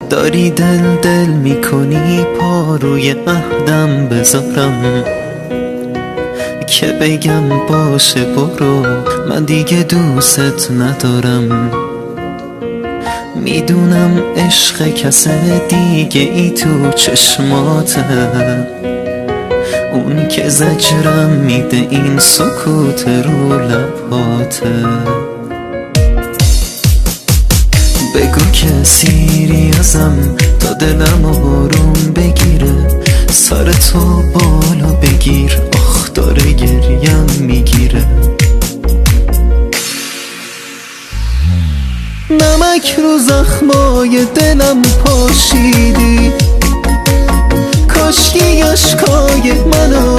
داری دل دل میکنی پاروی عهدم بذارم که بگم باشه برو من دیگه دوست ندارم. میدونم عشق کس دیگه ای تو چشماته، اون که زجرم میده این سکوت رو لباته. بگو که سیری ازم تا دلم آروم بگیره، سر تو بالا بگیر آخ داره گریم میگیره. نمک رو زخمای دلم پاشیدی، کاشکی اشکای منو